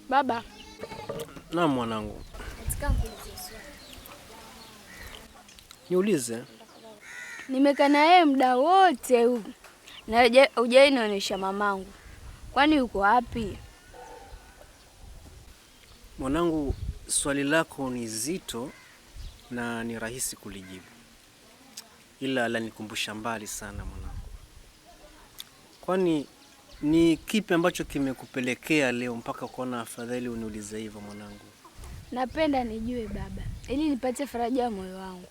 Baba. Naam mwanangu. Nataka nikuulize swali. Niulize. Nimekaa na yeye muda wote huu na hujai nionyesha mamangu. Kwani yuko wapi? Mwanangu, swali lako ni zito na ni rahisi kulijibu, ila lanikumbusha mbali sana mwanangu. Kwani ni kipi ambacho kimekupelekea leo mpaka kuona afadhali uniulize hivyo mwanangu? Napenda nijue baba, ili nipate faraja ya moyo wangu.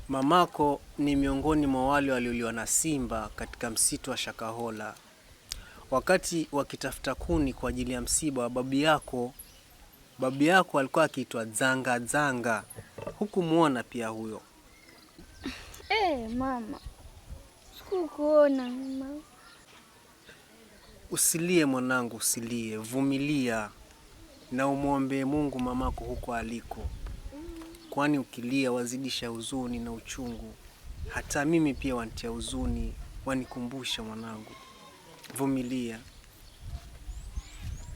Mamako ni miongoni mwa wale waliouliwa na simba katika msitu wa Shakahola wakati wakitafuta kuni kwa ajili ya msiba wa babu yako. Babu yako alikuwa akiitwa Zanga Zanga, hukumuona pia huyo. Mama, sikukuona mama. Usilie mwanangu, usilie, vumilia na umwombee Mungu mamako huko aliko, kwani ukilia wazidisha huzuni na uchungu. Hata mimi pia wantia huzuni, wanikumbusha mwanangu. Vumilia,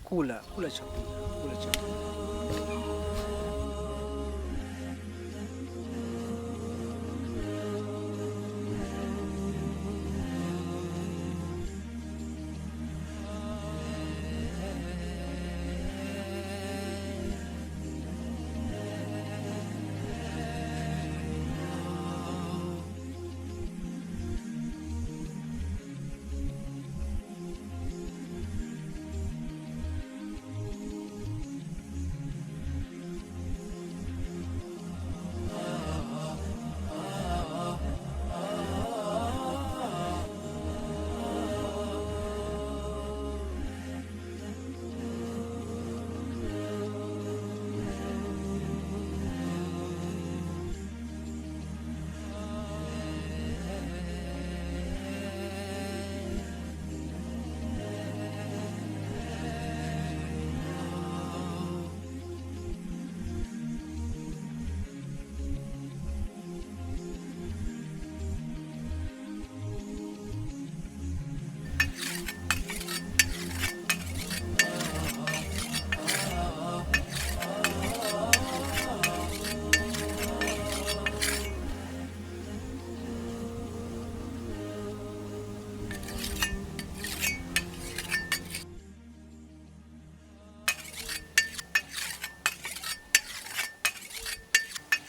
kula kula chakula, kula chakula.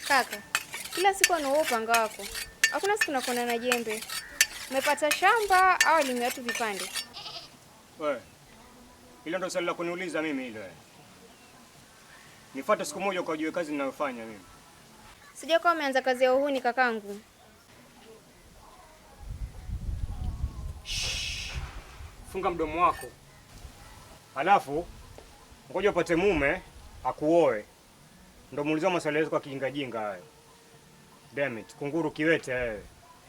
Kaka, kila siku anaua upanga wako. Hakuna siku nakuona na jembe. Umepata shamba au limewatu vipande? Wewe. Hilo ndo swali la kuniuliza mimi hilo. Nifuate siku moja ukajue kazi ninayofanya mimi. Sijua kama umeanza kazi ya uhuni kakangu. Shh. Funga mdomo wako. Halafu ngoja upate mume akuoe. Ndo muulizwa maswali yako kwa kijinga jinga hayo. Damn it, kunguru kiwete wewe.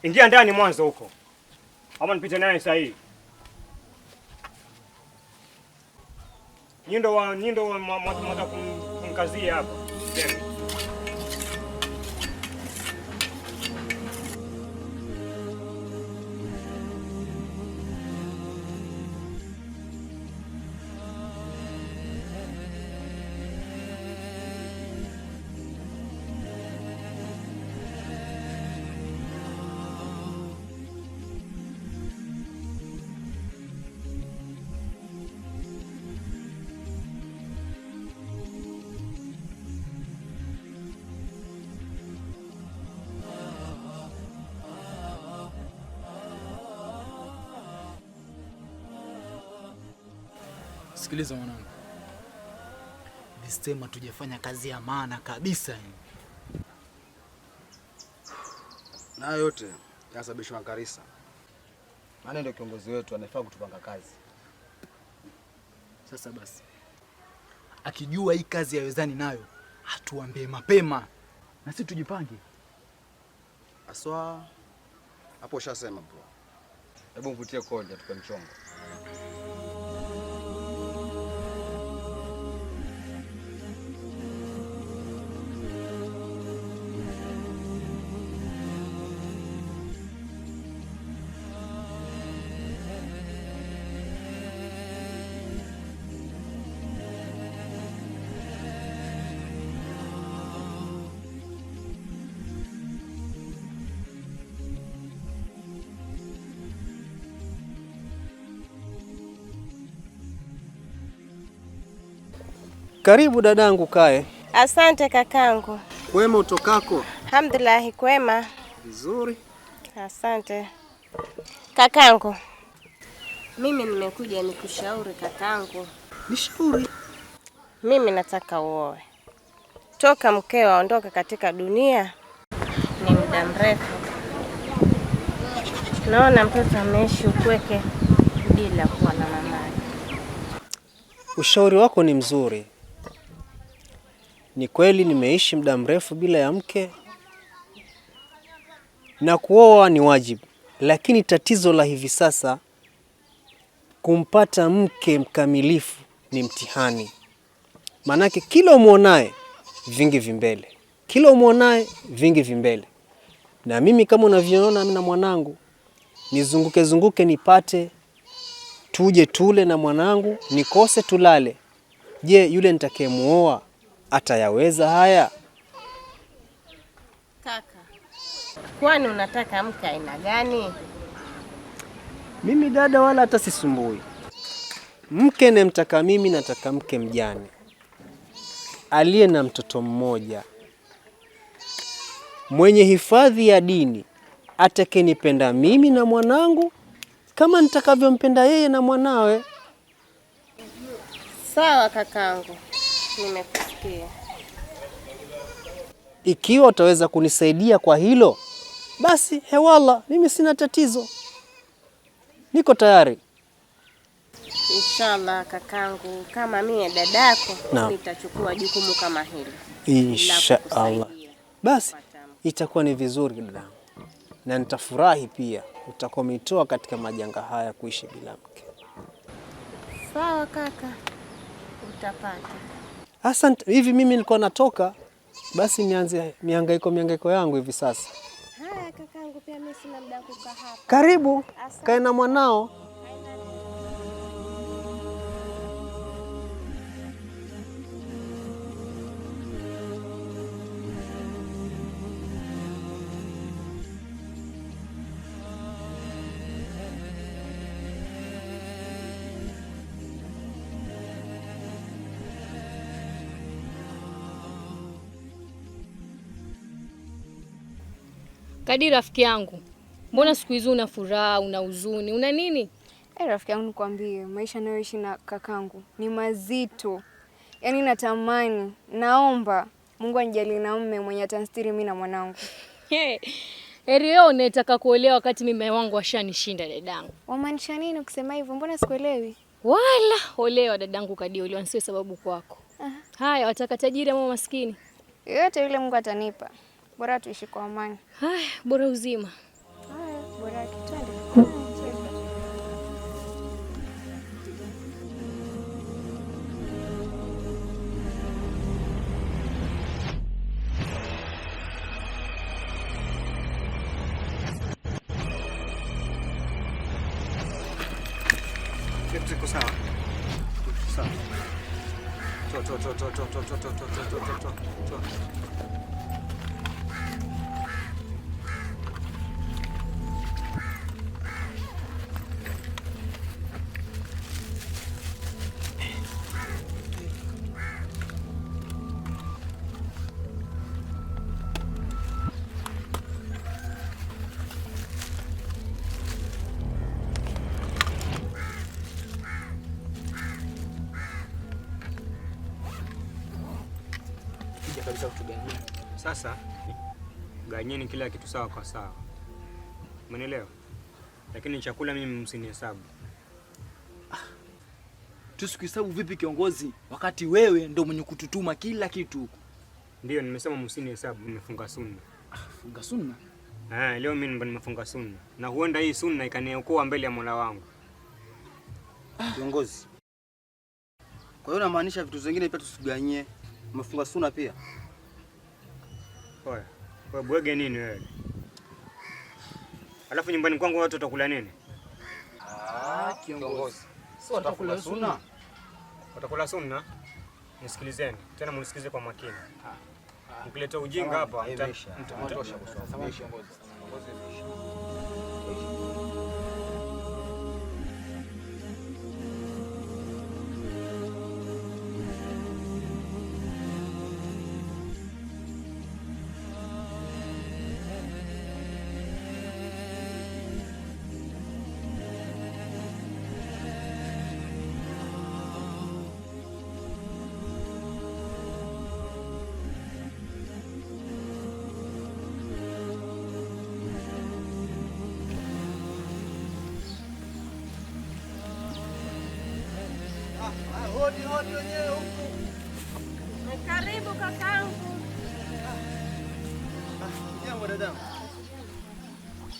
Ingia ndani mwanzo huko. Ama nipite naye sasa hivi. Nyindo wa mwata kumkazia hapa. Damn it. Sikiliza mwanangu, this time hatujafanya kazi ya maana kabisa. Na yote yanasababishwa na Karisa. Maana ndio kiongozi wetu, anafaa kutupanga kazi. Sasa basi, akijua hii kazi hawezani nayo, atuambie mapema na sisi tujipange. Aswa hapo ushasema bro. Hebu mvutie kodi atupe mchongo. Karibu dadangu, kae. Asante kakangu. Kwema utokako? Alhamdulillah, kwema. Vizuri. Asante. Kakangu, mimi nimekuja nikushauri kakangu. Nishauri? Mimi nataka uoe. Toka mkeo aondoke katika dunia ni muda mrefu. Naona mtoto ameishi upweke bila kuwa na mama. Ushauri wako ni mzuri. Ni kweli nimeishi muda mrefu bila ya mke, na kuoa ni wajibu. Lakini tatizo la hivi sasa, kumpata mke mkamilifu ni mtihani. Manake kila umuonaye vingi vimbele, kila umuonaye vingi vimbele. Na mimi kama unavyoona, mimi na mwanangu nizunguke zunguke nipate, tuje tule na mwanangu, nikose tulale. Je, yule nitakayemuoa atayaweza haya? Kaka, kwani unataka mke aina gani? Mimi dada, wala hata sisumbui. Mke nemtaka mimi, nataka mke mjane aliye na mtoto mmoja, mwenye hifadhi ya dini, atakayenipenda mimi na mwanangu kama nitakavyompenda yeye na mwanawe. Sawa kakangu, nimekusikia. Ikiwa utaweza kunisaidia kwa hilo, basi hewala, mimi sina tatizo, niko tayari. Inshallah kakangu, kama mimi dadako nitachukua jukumu kama hili. Inshallah. Basi itakuwa ni vizuri dadangu, na nitafurahi pia utakuwa umenitoa katika majanga haya kuishi bila mke. Sawa kaka, utapata. Asante. Hivi mimi nilikuwa natoka, basi nianze mihangaiko yangu hivi sasa. Haya kakangu, pia mimi sina muda kukaa hapa. Karibu, kae na mwanao. Kadi rafiki yangu, mbona siku hizi una furaha, una huzuni, una nini? Rafiki yangu nikwambie, maisha nayoishi na kakangu ni mazito. Yaani natamani, naomba Mungu anijalie na mume mwenye atanistiri mimi na mwanangu. Heri wewe unataka kuolewa wakati mimi wangu ashanishinda dadangu. Wamaanisha nini ukisema hivyo? Mbona sikuelewi? Wala olewa dadangu Kadi, olewa nisiwe sababu kwako. Haya, wataka tajiri ama maskini? Yote yule Mungu atanipa. Bora tuishi kwa amani. Haya, bora uzima. Haya, bora kitende. Tuko sawa. Sawa. To to to to to to to to to to to. Sasa ganyeni kila kitu sawa kwa sawa, umenielewa? Lakini chakula mimi msinihesabu. Tusikuhesabu vipi kiongozi, wakati wewe ndo mwenye kututuma kila kitu huko? Ndio nimesema msinihesabu, nimefunga sunna. Funga sunna? Leo mimi nimefunga sunna, na huenda hii sunna ikaniokoa mbele ya Mola wangu. Kiongozi, kwa hiyo unamaanisha vitu vingine pia tusiganyie? Umefunga sunna pia? Oya, wewe bwege nini wewe? Alafu nyumbani kwangu watu watakula nini? Kiongozi, si watakula sunna. Watakula sunna? Nisikilizeni, tena mnisikilize kwa makini. Mkileta ujinga hapa mtatosha. Kiongozi. Hodi wenyewe huku. Karibu kakangu. Jambo dadangu.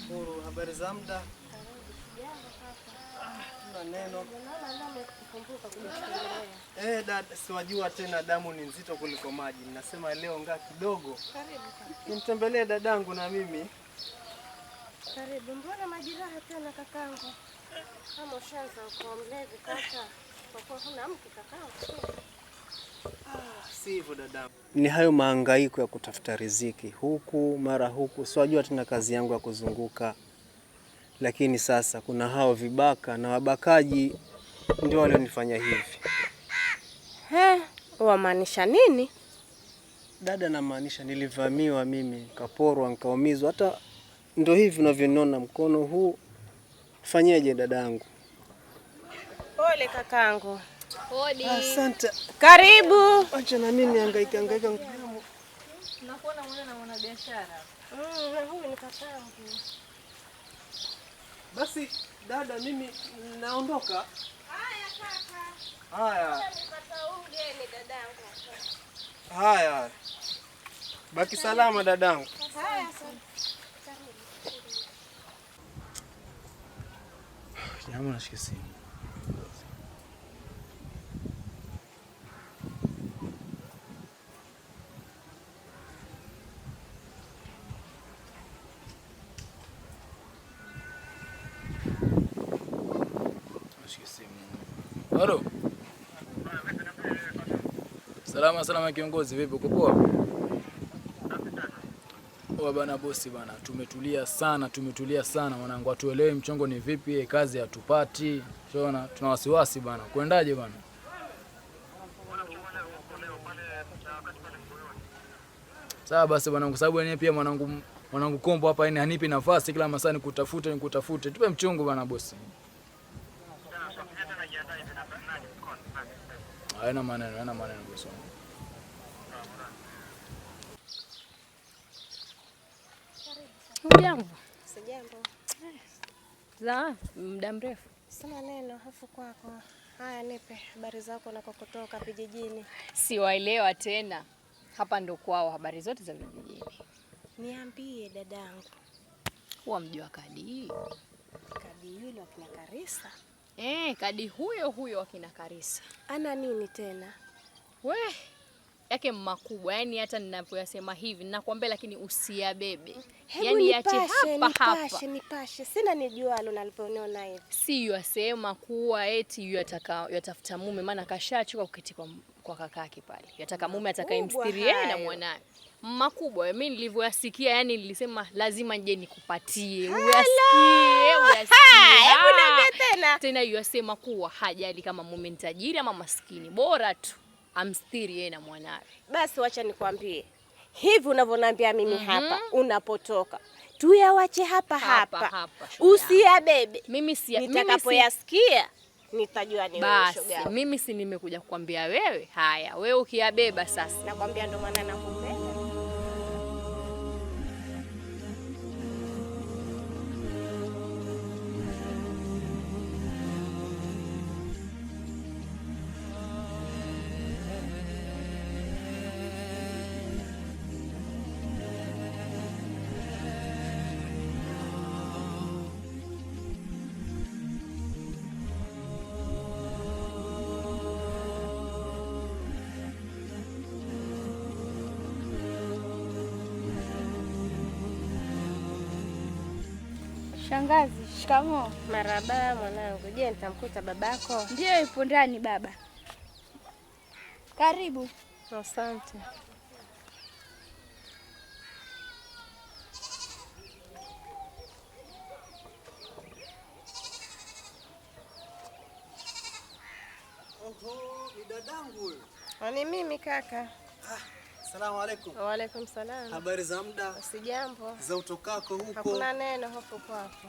Shukuru, habari za muda? Tuna neno. Dada, siwajua tena damu ni nzito kuliko maji. Ninasema leo ngaa kidogo. Karibu kaka. Nimtembelee dadangu na mimi. Karibu. Mbona majiraha tena kakangu? Kama ushaanza kuwa mlevi kaka. Kwa kuwa huna mke kakangu. Si hivyo dadangu. Ni hayo mahangaiko ya kutafuta riziki huku mara huku, siwajua tena kazi yangu ya kuzunguka. Lakini sasa kuna hao vibaka na wabakaji ndio walionifanya hivi. He, wamaanisha nini? Dada, namaanisha nilivamiwa mimi, nikaporwa, nikaumizwa. Hata ndio hivi unavyoniona mkono huu. Fanyeje dadangu? Pole kakangu. Hodi. Asante. Karibu. Acha na mimi hangaika hangaika. Nakuona mwana na mwanabiashara. Na huyu ni kakangu. Basi dada, mimi naondoka. Haya kaka. Haya. Nipata mgeni dadangu. Haya. Baki salama dadangu. Haya asante. Jamaa nashika simu. Nashika simu. Halo. Salama salama kiongozi, vipi uko poa? Oa bana bosi bana, tumetulia sana mwanangu, atuelewe mchongo ni vipi, kazi hatupati. Unaona tuna wasiwasi bana. Kuendaje bana? Sawa basi bwana, kwa sababu yeye pia mwanangu Kombo hapa yani hanipi nafasi, kila masaa nikutafute. Tupe mchongo bana bosi. Haina maneno bosi. Hujambo? Sijambo. Za muda mrefu. Sina neno, hofu kwako. Haya, nipe habari zako na kokotoka vijijini. Siwaelewa tena. Hapa ndo kwao habari zote za vijijini. Niambie dadangu. Huwa mjua Kadi? Kadi yule wa kina Karisa? Kadi huyo huyo wa kina Karisa. Ana nini tena? We, yake makubwa. Yaani hata ninapoyasema hivi ninakwambia, lakini usiyabebe. Yaani yache hapa hapa. Nipashe. Sina nijualo naliponiona hivi. Si yasema kuwa eti yatafuta mume, maana kashachoka kuketi kwa kakake pale. Yataka mume atakayemstiri yeye na mwanae. Makubwa mimi nilivyoyasikia, yani nilisema lazima nje nikupatie. Uyasikie. Hebu niambie tena. Tena yasema kuwa hajali kama mume ni tajiri ama maskini, bora tu amstiri yeye na mwanawe. Basi wacha nikwambie. Hivi unavyoniambia mimi hapa unapotoka. Tuyawache hapa hapa. Usiyabebe. Mimi si nitakapoyasikia nitajua ni wewe shoga. Basi mimi si nimekuja kukwambia wewe. Haya, wewe ukiyabeba sasa. Nakwambia ndo maana nakupenda. Shangazi, shikamoo. Marhaba mwanangu. Je, nitamkuta babako? Ndiyo, yupo ndani baba. Karibu. Asante. Oho, ni dadangu huyu. Ni mimi kaka. Salamu alaikum. Wa alaikum salam. Habari za muda? Sijambo. Za utokako huko? Hakuna neno, hofu kwako.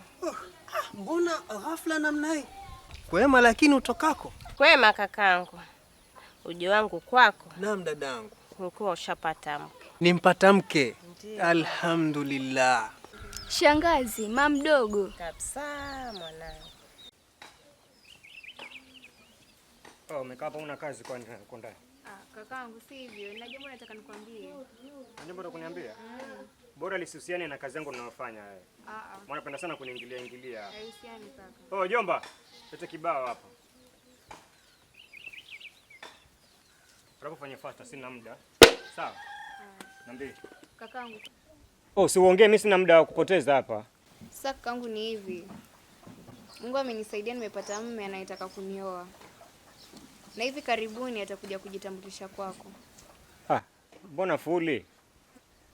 Mbona ghafla namna hii? Kwema lakini utokako? Kwema kakangu. Uje wangu kwako. Naam dadangu. Ulikuwa ushapata mke. Nimpata mke. Alhamdulillah. Shangazi, mama mdogo. Kabisa mwanangu. Oh, umekaa hapa una kazi kwani uko ndani? Ah, kakangu si hivyo. Na jambo nataka nikwambie. Na jambo la kuniambia? Bora lisihusiane na kazi yangu ninayofanya wewe. Maana napenda sana kuniingilia ingilia. Haihusiani kaka. Oh, jomba, leta kibao hapa. Unapofanya fasta sina muda. Sawa? Niambie. Kakangu. Oh, si uongee, mimi sina muda wa kupoteza hapa. Sasa kakangu ni hivi. Mungu amenisaidia nimepata mume anayetaka kunioa. Na hivi karibuni atakuja kujitambulisha kwako. Ah, mbona fuli?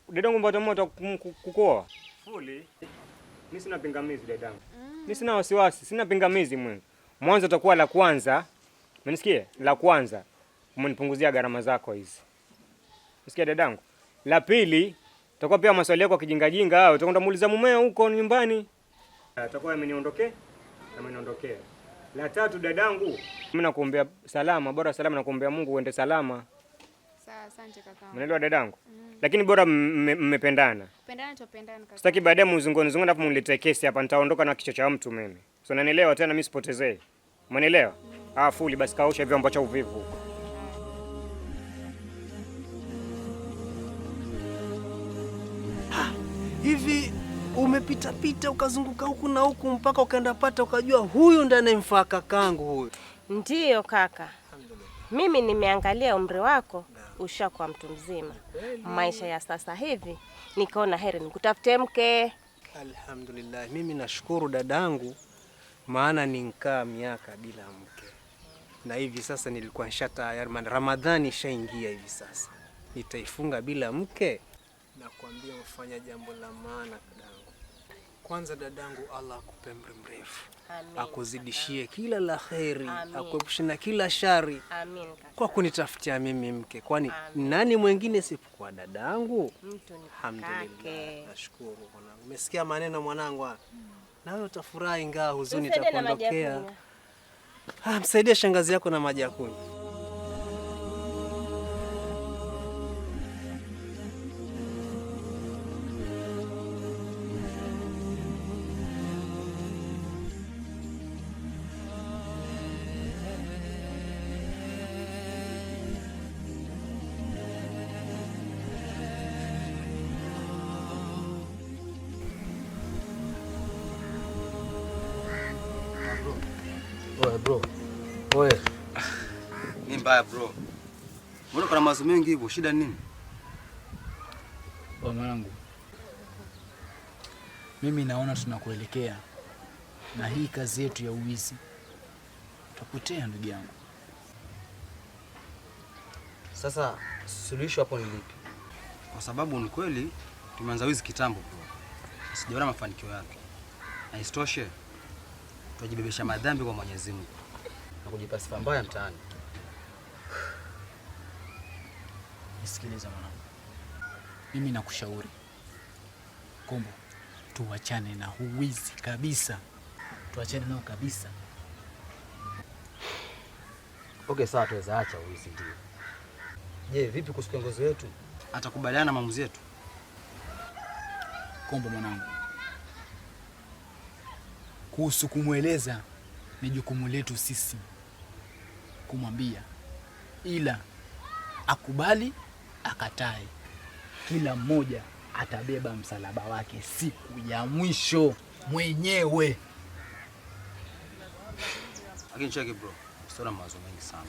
Dadangu mbona moto kukoa? Fuli? Mimi sina pingamizi dadangu. Mimi sina wasiwasi, sina pingamizi mwengu. Mwanzo utakuwa la kwanza. Umenisikia? La kwanza. Umenipunguzia gharama zako hizi. Unasikia dadangu? La pili, utakuwa pia maswali yako kijinga jinga hayo, utakwenda muuliza mumeo huko nyumbani. Atakuwa ameniondokea, ameniondokea. La tatu dadangu, mimi nakuombea salama, bora salama, nakuombea Mungu uende salama. Sawa, asante kaka. Unaelewa dadangu? Lakini bora mmependana. Kupendana tupendana kaka. Sitaki baadaye mzungone zungone alafu mniletee kesi hapa, nitaondoka na kichwa cha mtu mimi. So unanielewa tena, mimi sipotezee. Umeelewa? Ah, fuli basi kaosha vyombo cha uvivu huko. Hivi umepita pita ukazunguka huku na huku mpaka ukaenda pata ukajua huyu ndiye anayemfaa kakangu huyu. Ndiyo kaka. Mimi nimeangalia umri wako ushakuwa mtu mzima. Maisha ya sasa hivi nikaona heri nikutafute mke. Alhamdulillah, mimi nashukuru dadangu, maana ninkaa miaka bila mke. Na hivi sasa nilikuwa nishatayari, maana Ramadhani ishaingia hivi sasa. Nitaifunga bila mke? Nakwambia ufanya jambo la maana dadangu. Kwanza dadangu, Allah akupe umri mrefu. Amin. Akuzidishie kila la kheri, Amin. akuepushe na kila shari. Amin kaka. Kwa kunitafutia mimi mke, kwani nani mwingine isipokuwa dadangu? Mtu ni Alhamdulillah, nashukuru mwanangu. Umesikia maneno mwanangu haya? Na wewe utafurahi ingawa huzuni Msaidie na maji ya itakuondokea. kunywa. Ah, msaidie shangazi yako na maji ya kunywa. Oe bro. Oe. Ni mbaya bro. Mbona kuna mawazo mengi hivyo? Shida ni nini? Oe mwanangu, mimi naona tunakuelekea na hii kazi yetu ya uwizi tutapotea ndugu yangu. Sasa suluhisho hapo ni lipi? Kwa sababu ni kweli tumeanza wizi kitambo bro. Sijaona mafanikio yake. Na isitoshe tunajibebesha madhambi kwa Mwenyezi Mungu na kujipa sifa mbaya mtaani. Nisikilize mwanangu, mimi nakushauri Kombo, tuachane na huu wizi kabisa, tuachane nao kabisa. Okay, sawa, tuweza acha wizi ndio. Je, vipi kuhusu kiongozi wetu? Atakubaliana na maamuzi yetu? Kombo mwanangu, kuhusu kumweleza ni jukumu letu sisi kumwambia, ila akubali akatae, kila mmoja atabeba msalaba wake siku ya mwisho mwenyewe. Lakini cheki bro, usione mawazo mengi sana.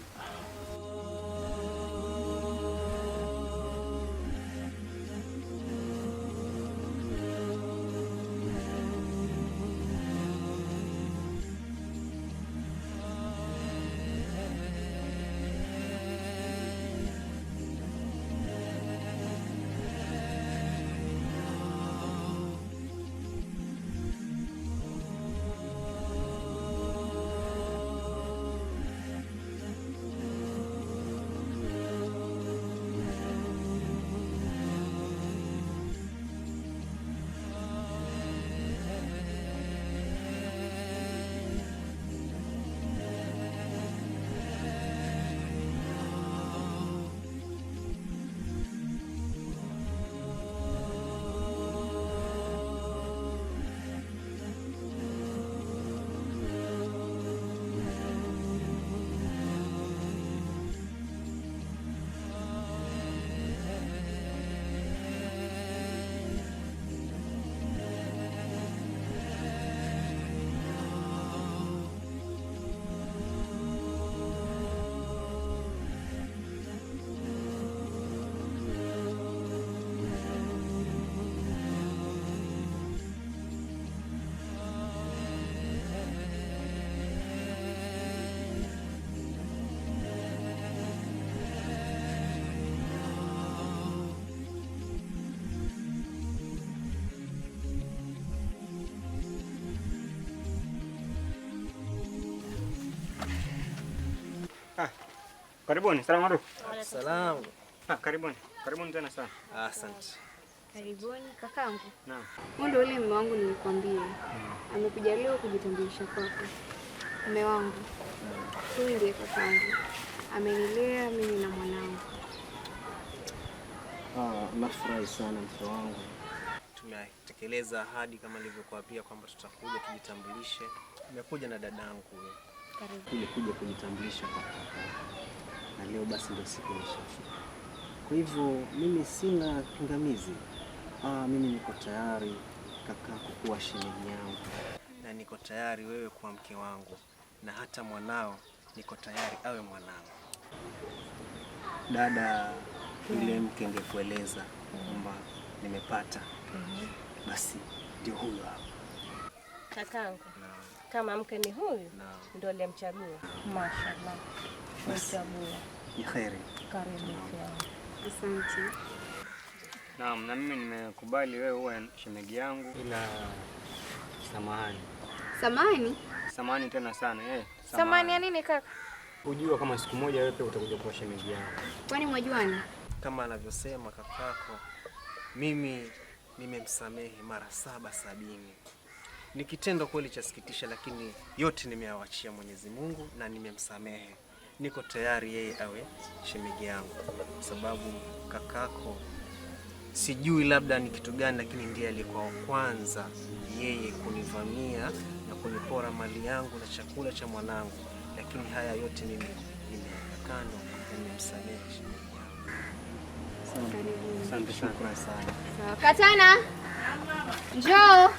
Karibuni, salamu alaykum. Salamu. Ah, karibuni. Karibuni tena sana. Asante. Karibuni kakangu. Naam. Huyu ndio yule mume wangu nilikwambia. Amekuja leo kujitambulisha kwako. Mume wangu. Huyu ndiye kakangu. Amenilea mimi na mwanangu. Ah, nafurahi sana mke wangu. Tumetekeleza ahadi kama nilivyokuapia kwamba tutakuja tujitambulishe. Nimekuja na dadangu huyo. Karibu. Ili kuja kujitambulisha kwa kaka. Na leo basi ndio siku imeshafika. Kwa hivyo mimi sina pingamizi. Mimi niko tayari kakako kuwa shemeji yangu, na niko tayari wewe kuwa mke wangu, na hata mwanao niko tayari awe mwanangu. Dada, yule mke angekueleza kwamba nimepata, basi ndio huyo hapa. Kakangu, kama mke ni huyu ndio aliyemchagua. Mashallah. Mchagua. Ni kheri. Karibu mke wangu. Asante. Naam, na mimi nimekubali wewe uwe shemeji yangu, ila samahani. Samani? Samahani tena sana eh. Samani ya nini kaka? Hujua kama siku moja wewe pia utakuja kuwa shemeji yangu. Kwani mwajuana? Kama anavyosema kakako, mimi nimemsamehe mara 770. Ni kitendo kweli cha sikitisha, lakini yote nimeyawachia Mwenyezi Mungu na nimemsamehe. Niko tayari yeye awe shemeji yangu, kwa sababu kakako sijui labda ni kitu gani, lakini ndiye alikuwa wa kwanza yeye kunivamia na kunipora mali yangu na chakula cha mwanangu, lakini haya yote mimi nimeweka kando na nimemsamehe shemeji yangu. Karibu. Asante sana. Shukrani sana. Sawa. Katana. Njoo.